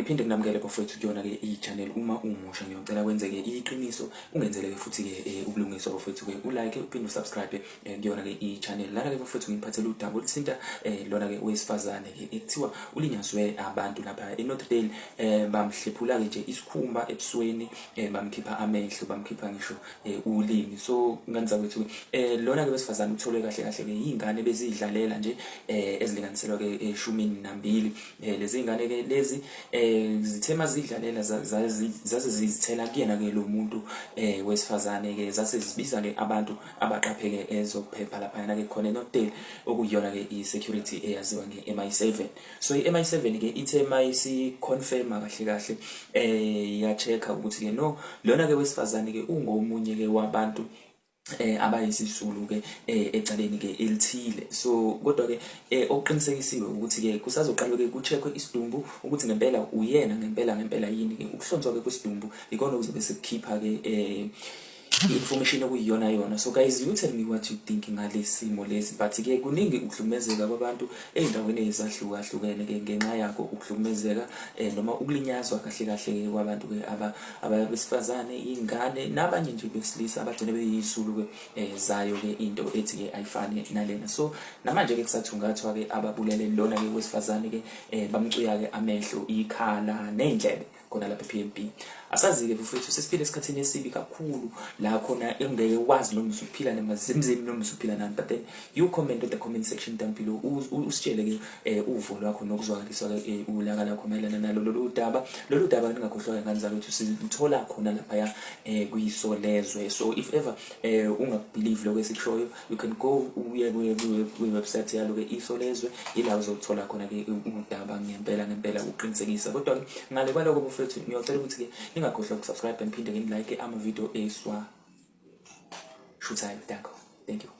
Ngiphinde nginamukele bafowethu kuyona-ke i-channel. Uma umusha, ngiyocela kwenzeke iqiniso, ungenzeleke futhi-ke ubulungiswa bafowethu-ke, u-like uphinde u-subscribe kuyona-ke i-channel. Lana-ke bafowethu ngiphathele udaba oluthinta lona-ke wesifazane-ke ekuthiwa ulinyazwe abantu lapha e-Northdale. Bamhlephula-ke nje isikhumba ebusweni, bamkhipha amehlo, bamkhipha ngisho ulimi. So ngane zakwethu, lona-ke wesifazane utholwe kahle kahle-ke iy'ngane bezidlalela nje ezilinganiselwa-ke 12. Lezi ngane ke lezi zithe mazidlalela zaze zizithela kuyena ke lo muntu wesifazane ke, zase zibiza ke abantu abaqapheke ezokuphepha laphayana ke khona eNorthdale, okuyiyona ke i-security eyaziwa nge-MI7. So i-MI7 ke ithe mayisi-confirma kahle kahle, ya-check-a ukuthi ke no, lona ke wesifazane ke ungomunye ke wabantu abayisisulu ke ecaleni ke elithile. So kodwa ke okuqinisekisiwe ukuthi ke kusazoqalwe ke ku-checkwe isidumbu ukuthi ngempela uyena ngempela ngempela yini ke. Ukuhlonzwa ke kwesidumbu ikona okuzobe sekukhipha ke i-information okuyiyona yona. So guys, you tell me what you think ngale simo lesi, but ke kuningi ukuhlukumezeka kwabantu ey'ndaweni ezahlukahlukene ke ngenxa yakho ukuhlukumezeka noma ukulinyazwa kahle kahle ke kwabantu ke abesifazane, iy'ngane nabanye nje besilisa abagcine beyisulu ke zayo ke into ethi ke ayifane nalena. So namanje ke kusathungathwa ke ababulele lona ke wesifazane ke, bamcuya ke amehlo, ikhala ney'ndlebe khona lapha e-PMB. Asazi-ke bafowethu, sesiphila esikhathini esibi kakhulu la khona engeke wazi noma usuphila nemazimzimi noma usuphila nani. But then you comment on the comment section down below, usitshele-ke uvo lwakho nokuzwakaliswa-ke ulaka lakho mayelana nalo lolu daba. Lolu daba, ningakhohlwa ngane zakwethu, siluthola khona laphaya kwiSolezwe. So if ever ungaku-believe lokho esikushoyo, you can go uye kwi-website yalo-ke Isolezwe, ila uzothola khona-ke udaba ngempela ngempela uqinisekisa. Kodwa-ke ngale kwaloko bafethu, ngiyocela ukuthi-ke ningakhohlwa uku-subscribe, niphinde ngini-like ama-video esiwa-shoot-ayo. Danko, thank you.